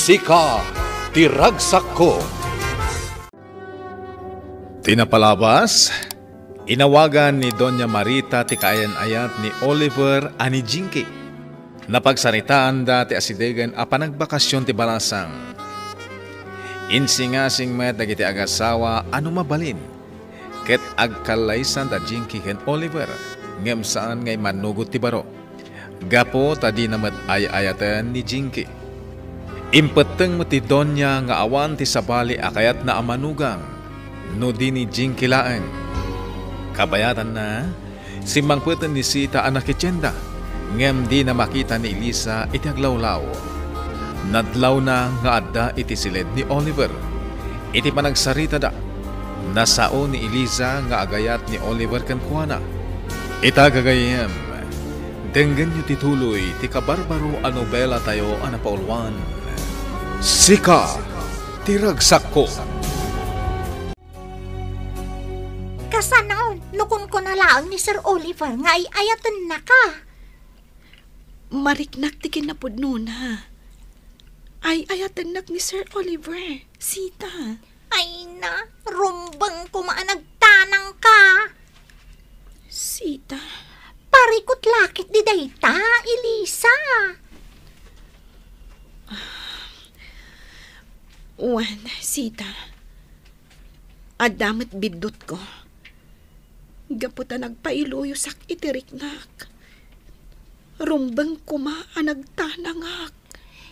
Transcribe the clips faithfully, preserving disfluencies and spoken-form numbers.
Sika ti ragsakko. Ti napalabas, inawagan ni Doña Marita ti kaayan-ayat ni Oliver a ni Jinky. Napagsaritaanda ti asidegen a panagbakasyon ti balasang. Insingasing met dagiti agasawa a no mabalin, ket agkallaysan da Jinky ken Oliver, ngem saan nga immanugot ti baro. Gapu ta dina met ay-ayaten ni Jinky. Impetteng met ti Doña nga awan ti sabali a kayatna a manugang no di ni Jinky laeng. Kabayatanna, simmangpeten ni Sita a nakitienda, ngem dina makita ni Elisa iti aglawlaw. Nadlawna nga adda iti siled ni Oliver. Iti panagsaritada, nasao ni Elisa nga agayat ni Oliver kenkuana. Ita gagayyem, denggenyo ti tuloy ti kabarbaro a nobelatayo a napauluan, Sika ti Ragsakko. Kasano no kunkuna laeng ni Sir Oliver nga ay-ayatennaka? Mariknak ti kinapudnona. Ay-ayatennak ni Sir Oliver, Sita. Ay na, rumbeng koma a nagtanangka. Sita. Parikut la ket di dayta, Elisa. Wen, Sita. Adda met biddutko. Gapu ta nagpailuyosak iti riknak. Rumbeng koma a nagtanangak.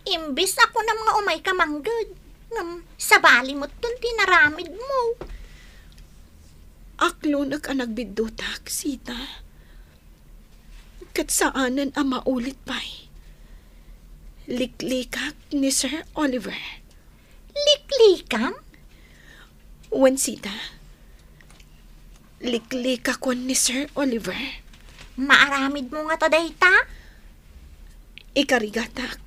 Imbes a kunam nga umayka mangged, ngem sabali met ton ti naramidmo. Aklonek a nagbiddutak, Sita. Ket saanen a maulit pay. Liklikak ni Sir Oliver. Liklikam? Wen, Sita. Liklikakon ni Sir Oliver. Maaramidmo ngata dayta? Ikarigatak.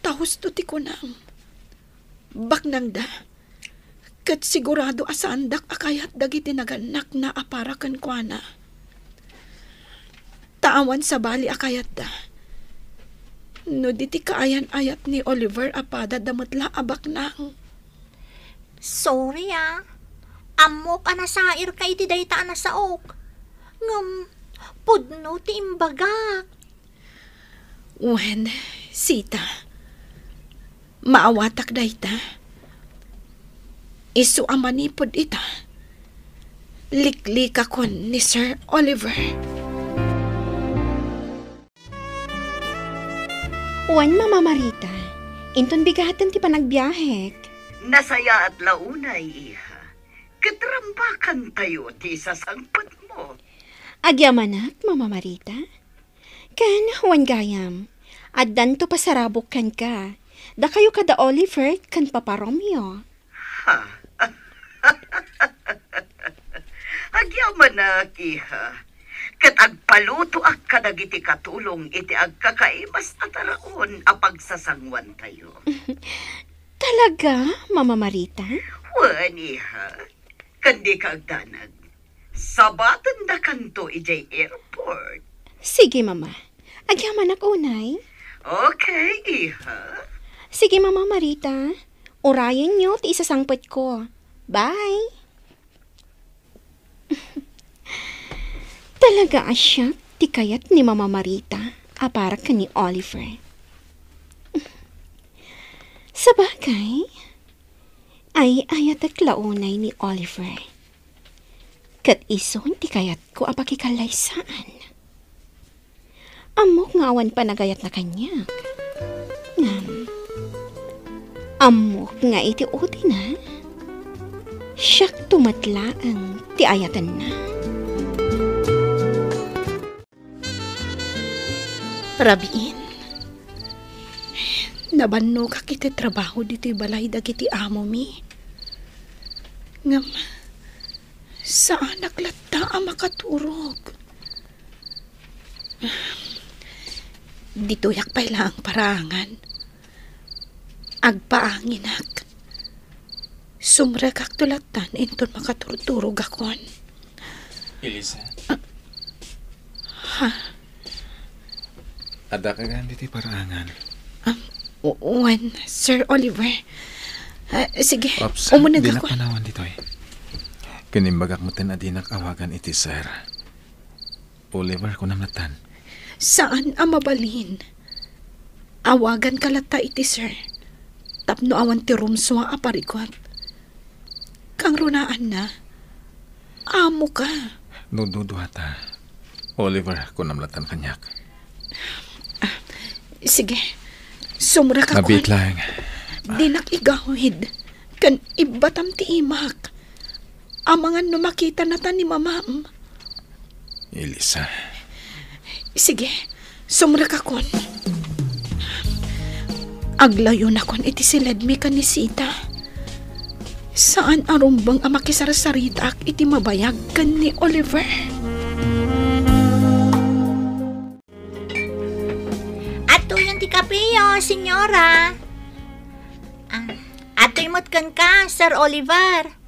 Ta husto ti kunam. Baknangda. Ket sigurado a saandak a kayat dagiti nagannakna a para kenkuana. Ta awan sabali a kayatda. No di ti kaayan-ayat ni Oliver a pada da met la a baknang. Sorry, ah. Ammok a nasairka iti dayta a nasaok. Ngem, pudno ti imbagak. Wen, Sita, maawatak dayta. Isu a manipud ita, liklikakon ni Sir Oliver. Wen, Mama Marita, inton bigaten ti panagbiahek. Nasayaat la unay, iha. Ket rambakantayo ti isasangpetmo. Agyamanak, Mama Marita. Ken wen gayam, addanto pasarabok kenka, dakayo kada Oliver ken Papa Romeo. Ha? Agyamanak, iha. Ket agpalutoak kadagiti katulong iti agkakaimas a taraon a pagsasanguantayo. Talaga, Mama Marita? Wen, iha. Ken dika agdanag. Sabatendakanto idiay airport. Sige, Mama. Agyamanak unay. Okay, iha. Sige, Mama Marita. Urayenyo ti isasangpetko. Bye. Talaga a siak ti kayat ni Mama Marita a para ken ni Oliver. Sabagay, ay-ayatek la unay ni Oliver. Ket isun ti kayatko a pakikallaysaan. Ammok nga awan panagayatna kaniak. Ngem, ammok nga iti udina, siakto met laeng ti ayatenna. Rabiin, nabannogak iti trabaho ditoy balay dagiti amomi. Ngem, saanak latta a makaturog. Ditoyak pay laeng paraangan. Agpaanginak. Sumrekakto lattan inton makaturturogakon. Elisa? Ah. Ha? Addaka gayam ditoy paraangan. Ah, O-, wen, Sir Oliver. Ah, sige, Ops, umuna dinak gakon. Panawan ditoy. Ken imbagak metten a dinak awagan iti sir. Oliver, kunam lattan. Saan a mabalin. Awaganka latta iti sir. Tapno awan ti rumsua a parigat. Kangrunaanna, amoka. No duduata, Oliver, kunam lattan kaniak. Ah, sige, sumraka. Nabiit laeng. Dinak igawid, ken ibbatam ti imak. Amangan no makitanata ni mamam. Elisa. Sige, sumrekakon. Aglayonakon iti siledmi ken ni Sita. Saan a rumbeng a makisarsaritaak iti mabayag ken ni Oliver. Adtoyon ti kapeyo, senyora. Ah, adtoy met kenka, Sir Oliver.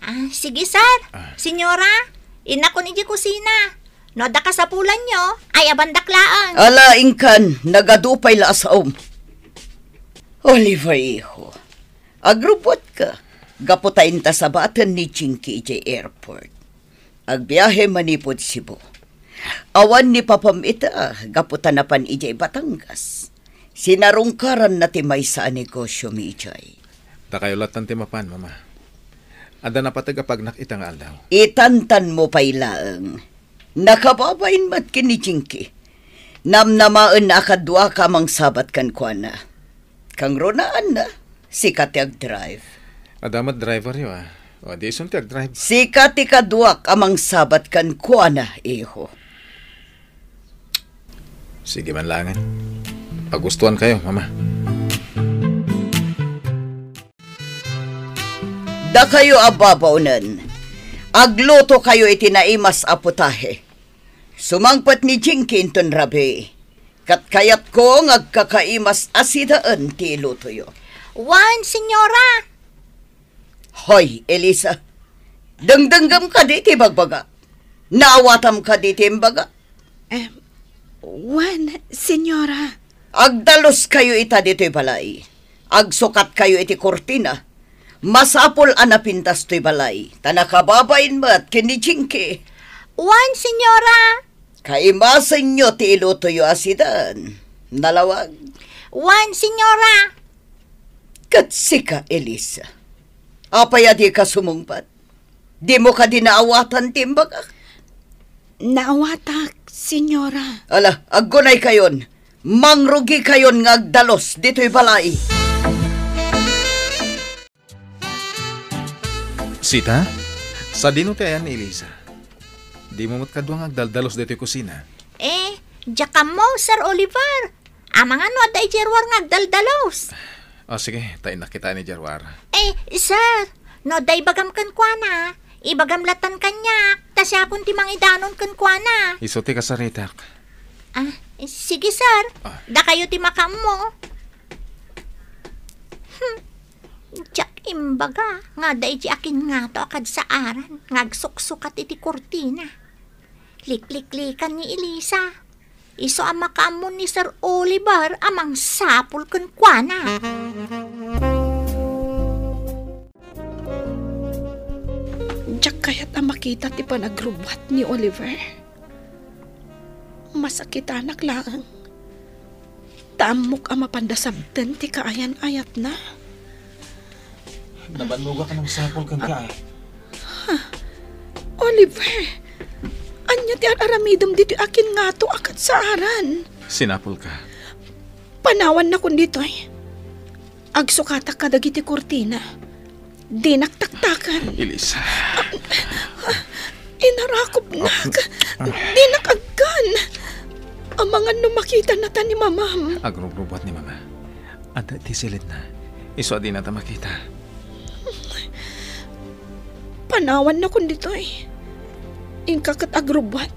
Ah, sige, sir. Ah. Senyora, innakon idiay kusina. No adda kasapulanyo, ayabandak laeng. Ala, inkan, nagadu pay la a saom. Oliver, iho, agrubbuatka gapu ta inta sabaten ni Jinky idiay airport. Agbiahe manipud Cebu. Awan ni papam ita gapu ta napan idiay Batangas. Sinarungkaranna ti maysa a negosiomi idiay. Dakayo lattan ti mapan, Mama. Adda napateg a pagnak ita nga aldaw. Itantanmo pay laeng. Nakababain met ken ni Jinky. Namnamaenna a kaduaka a mangsabat kenkuana. Kangrunaanna, sika ti agdrive. Adda met driveryo, a. O, di isun ti agdrive. Sika ti kaduak a mangsabat kenkuana, iho. Sige man laengen. Pagustuankayo, Mama. Dakayo a babaonen, aglutokayo iti naimas a putahe. Sumangpet ni Jinky inton rabii, ket kayatko nga agkakaimas a sidaen ti ilutoyo. Wen, senyora. Hoy, Elisa, dengdenggem kadi ti ibagbagak? Naawatam kadi ti imbagak? Em, wen, senyora. Agdaluskayo ita ditoy balay. Agsukatkayo iti kurtina. Masapul a napintas toy balay, ta nakababain met ken ni Jinky. Wen, senyora. Kaimasenyo ti ilutoyo a sidaen. Nalawag? Wen, senyora. Ket sika, Elisa, apay a dika sumungbat? Dimo kadi naawatan ti imbagak? Naawatak, senyora. Ala, aggunaykayon. Mangrugikayon nga agdalus ditoy balay. Sita, sadino ti ayan ni Elisa? Dimo met kadua nga agdaldalus ditoy kusina? Eh, diak ammo, Sir Oliver. Amangan no adda i Gerwar nga agdaldalus. O, sige, ta innak kitaen ni Gerwar. Eh, sir, no adda ibagam kenkuana, ibagam lattan kaniak, ta siakon ti mangidanon kenkuana. Isu ti kasaritak. Ah, sige, sir. Ah. Dakayo ti makaammo. Hmm. Diak imbaga nga adda iti akin ngato a kadsaaran nga agsuksukat iti kurtina. Likliklikan ni Elisa. Isu a makaammo ni Sir Oliver a mangsapul kenkuana. Diak kayat a makita ti panagrubbuat ni Oliver. Masakitanak laeng. Ta ammok a mapanda sabten ti kaayan-ayatna. Nabannogak a nangsapul kenka. Ha? Oliver, ania ti ar-aramidem ditoy akin ngato a kadsaaran? Sinapulka. Panawannakon ditoy. Agsukatak kadagiti kurtina. Dinak taktaken. Elisa. Inarakupnak. Dinak agkan. Amangan no makitanata ni mamam. Agrugrubbuat ni mama. Adda iti siledna. Isu a dinata makita. Panawannakon ditoy. Inka ket agrubbuat.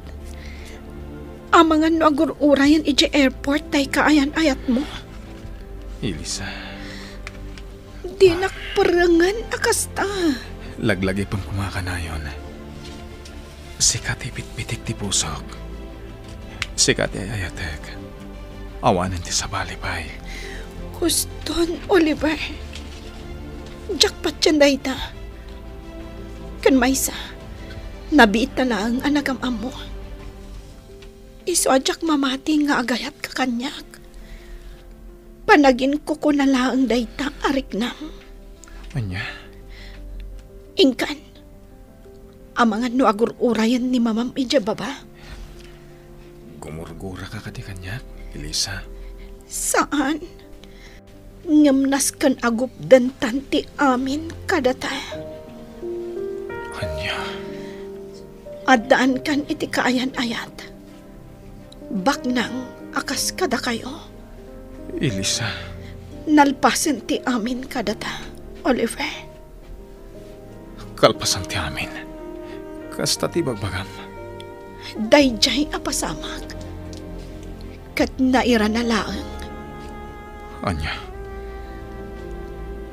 Amangan no agur-urayen idiay airport tay kaayan-ayatmo. Elisa. Dinak perrengen a kasta. Laglagipem koma kanayon. Sika ti pitpitik ti pusok. Sika ti ay-ayatek. Awanen ti sabali pay. Huston, Oliver. Diak patien dayta. Ken maysa, nabiitta laeng a nagam-ammo. Isu a diak mamati nga agayatka kaniak. Panaginkukuna laeng dayta a riknam. Ania? Inkan, amangan no agur-urayen ni mamam idiay baba. Gumurguraka kadi kaniak, Elisa? Saan. Ngem nasken a gupdentan ti amin kadata. Ania? Addaankan iti kaayan-ayat. Baknang a kas kadakayo. Elisa. Nalpasen ti amin kadata, Oliver. Kalpasan ti amin. Kasta ti bagbagam. Daydiay a pasamak. Ket nairana laeng. Ania?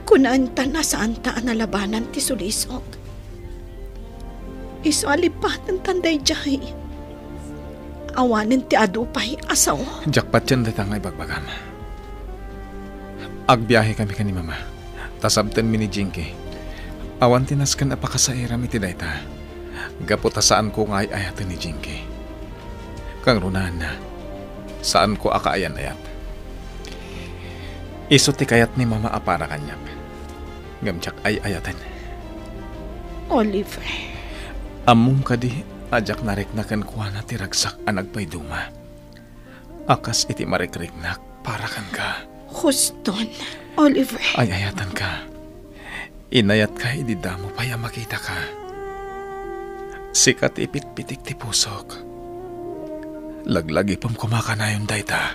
Kunaentan a saanta a nalabanan ti sulisok. Isu a lippatentan daydiay. Awanen ti adu pay a sao. Diak patien dayta nga ibagbagam. Agbiahekami ken ni Mama. Ta sabtenmi ni Jinky. Awan ti nasken a pakasairam iti dayta. Gapu ta saanko nga ay-ayaten ni Jinky. Kangrunaanna, saanko a kaayan-ayat. Isu ti kayat ni Mama a para kaniak. Ngem diak ay-ayaten. Oliver. Ammom kadi a diak narikna kenkuana ti ragsak a nagpayduma a kas iti marikriknak para kenka. Huston, Oliver. Ay-ayatanka. Inayatka idi damo pay a makitaka. Sika ti ipitpitik ti pusok. Laglagipem koma kanayon dayta,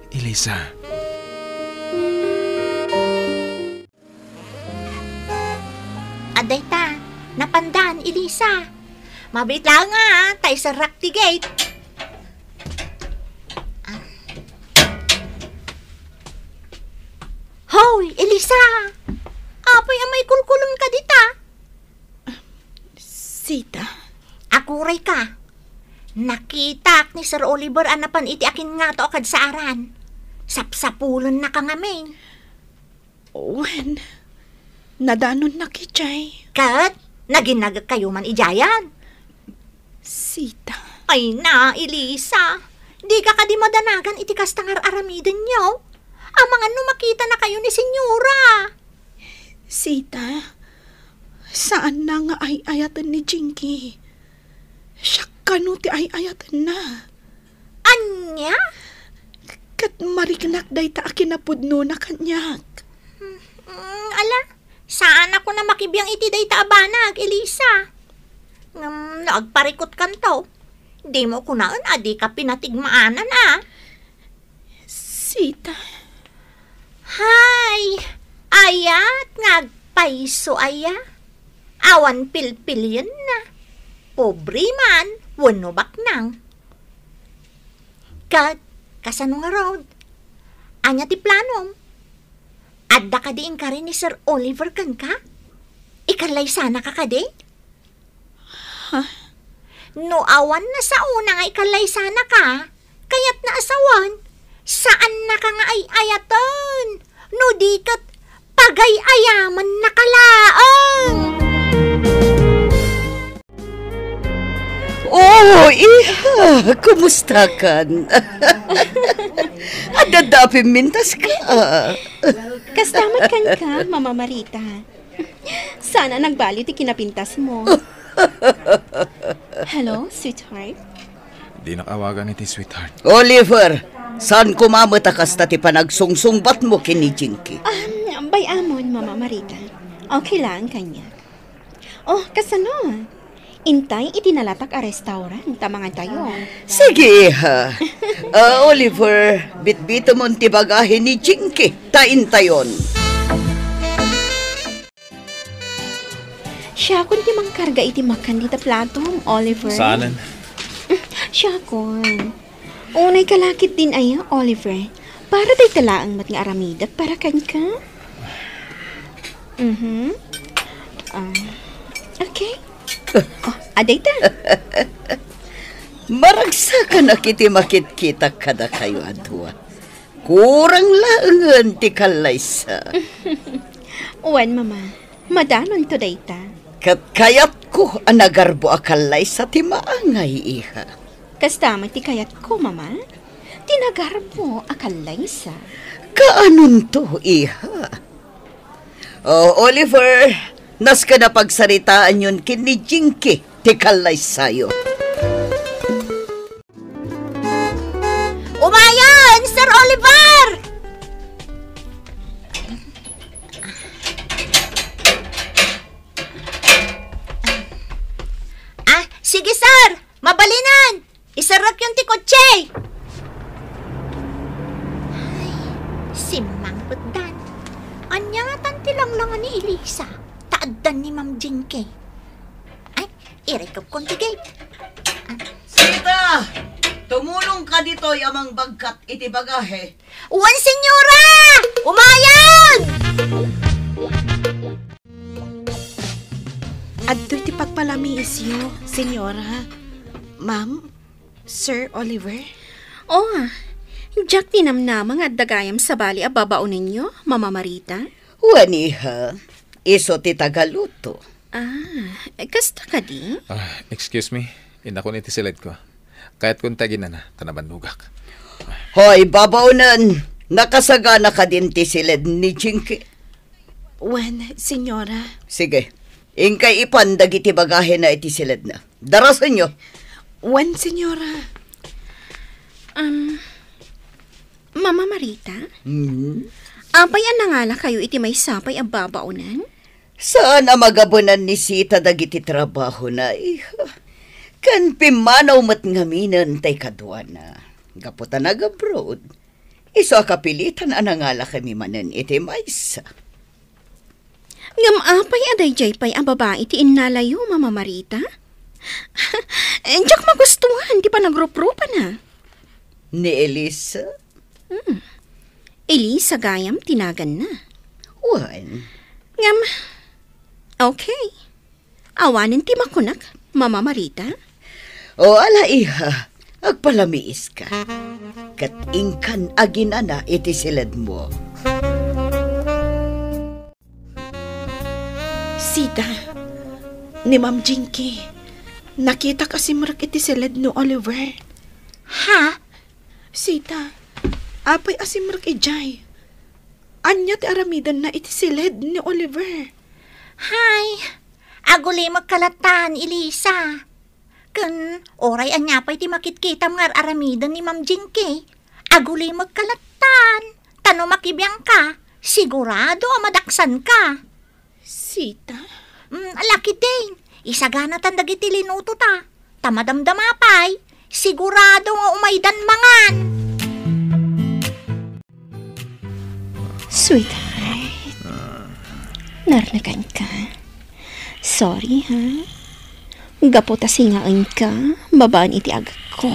Elisa. Adayta, napandan, Elisa. Mabiit laeng nga, ta iserrak ti gate. Ah. Hoy, Elisa! Apay a maikulkulonka dita? Sita? Aguray ka. Nakitak ni Sir Oliver a napan iti akinngataw a kadsaaran. Sapsapulennaka ngamin. Wen, nadanonnak idiay. Ket naginagekkayo man idiayen. Sita. Ay na, Elisa. Dika kadi madanagan iti kasta nga ar-aramidenyo? Amangan no makitanakayo ni Senyora. Sita, saanna nga ay-ayaten ni Jinky. Siak kano ti ay-ayatenna. Ania? Ket mariknak dayta a kinapudnona kaniak. Mm, ala, saanak a makibiang iti dayta a banag, Elisa. Ngem no agparikutkanto, dimo kunaen a dika pinatigmaanan a. Sita. Hay, ayat nga agpayso aya. Awan pilpilienna. Pobre man wenno baknang. Ket, kasano ngarud? Ania ti planom? Adda kadi inkari ni Sir Oliver kenka? Ikallaysanaka kadi? Ha? No awan nasaona nga ikallaysanaka, kayatna a sawen, saannaka nga ay-ayaten. No di ket, pagay-ayamannaka laeng. Oh, iha, kumustakan? Adda-adda a pimmintaska. Kasta met kenka, Mama Marita. Sana nagbaliw ti kinapintasmo. Hello, sweetheart? Dinak awagan iti sweetheart. Oliver, saan koma met a kasta ti panagsungsungbatmo ken ni Jinky? Um, bay-amon, Mama Marita. Okay lang kaniak. Oh, kasano? Intay iti nalatak a restaurant ta mangantayo. Sige, iha. Ah, Oliver, bitbitemon ti bagahe ni Jinky ta intayon. Siakon ti mangkarga iti makan dita platom, Oliver. Saanen? Siakon. Unay ka la ketdin aya, Oliver. Para dayta laeng met nga aramidek para kenka. Mhm. Ah, okay. Oh, adayta. Maragsakanak iti makitkitak kadakayo a dua. Kurang laengen ti kallaysa. Wen, Mama. Madanonto dayta. Ket kayatko a nagarbo a kallaysa ti maangay, iha. Kasta met ti kayatko, Mama. Ti nagarbo a kallaysa. Kaanonto, iha? O, Oliver, nasken a pagsaritaanyon ken ni Jinky ti kallaysayo. Umayon, Sir Oliver! Ah, sige, sir. Mabalinen. Iserrekyon ti kotse. Ay, simmangpetdan. Ania ngatan ti langlanga ni Elisa? Ta addan ni Ma'am Jinky. Ay, irikupkon ti gate. Ah. Sita! Tumulongka ditoy a mangbagkat iti bagahe. Wen, senyora! Umayon! Adtoy ti pagpalamiisyo, senyora. Ma'am, Sir Oliver? Oh, diak ti namnama nga adda gayam sabali a babaonenyo, Mama Marita. Wen, iha, isu ti tagaluto. Ah, kasta kadi? Ah, excuse me. Innakon iti siledko. Kayatkon ti aginana, ta nabannogak. Hoy, babaonen! Nakasagana kadin ti siled ni Jinky? Wen, senyora. Sige. Inkay ipan dagiti bagahena iti siledna. Darasenyo. Wen, senyora. Um, Mama Marita? Hmm? Apay a nangalakayo iti maysa pay a babaonen? Saan a magabunan ni Sita dagiti trabahona, iha. Ken pimmanaw met ngaminen tay kaduana. Gapu ta nag-abroad, isu a kapilitan a nangalakami manen iti maysa. Ngem apay a daydiay pay a babai ti innalayo, Mama Marita? Diak magustuhan ti panagruprupana. Ni Elisa? Hmm. Elisa gayam ti naganna. Wen. Ngem, okay. Awanen ti makunak, Mama Marita? O, ala, iha, agpalamiiska. Ket inkan aginana iti siledmo. Sita, ni Ma'am Jinky, nakitak a simrek iti siled ni Oliver. Ha? Sita, apay a simrek idiay? Ania ti aramidenna iti siled ni Oliver? Hay, agulimekka lattan, Elisa. Ken, uray ania pay ti makitkitam nga ar-aramiden ni Ma'am Jinky, agulimekka lattan. Ta no makibiangka, sigurado a madaksanka. Sita? Mm, Lucky Dane, isaganatan dagiti linutota. Ta madamdama pay, sigurado nga umaydan mangan. Sweetheart, narnakanka. Sorry, ha? Gapu ta singaenka babaen iti agekko.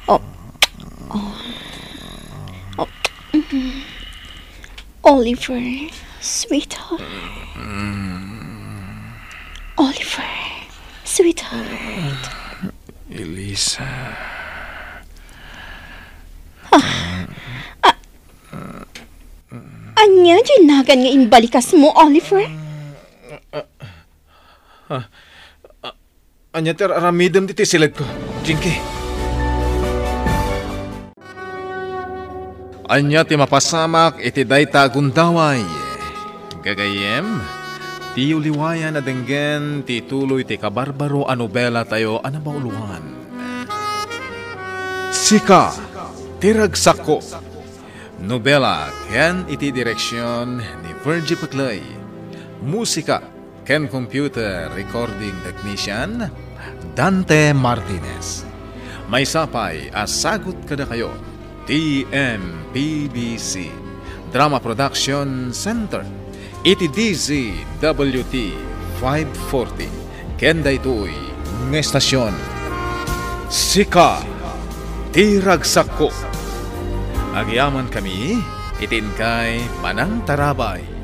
Oh. Oh. Oh. Mm. Oliver, sweetheart. Oliver, sweetheart. Elisa. Ah, ah, ania diay nagan nga imbalikasmo, Oliver? Ah, ah, Ania ti ar-aramidem ditoy siledko, Jinky? Ania ti mapasamak iti dayta a gundaway? Gagayyem, tiyo liwayan a denggen ti ituloy ti kabarbaro a nobelatayo a nabaoloan, Sika ti Ragsakko. Nobela ken iti direksion ni Virgie Paclay. Musika ken computer recording technician, Dante Martinez. Maysa pay a sagut kadakayo, T M P B C Drama Production Center, iti D Z W T five forty, ken daytoy nga estasion, Sika ti Ragsakko. Agyamankami iti inkay panangtarabay.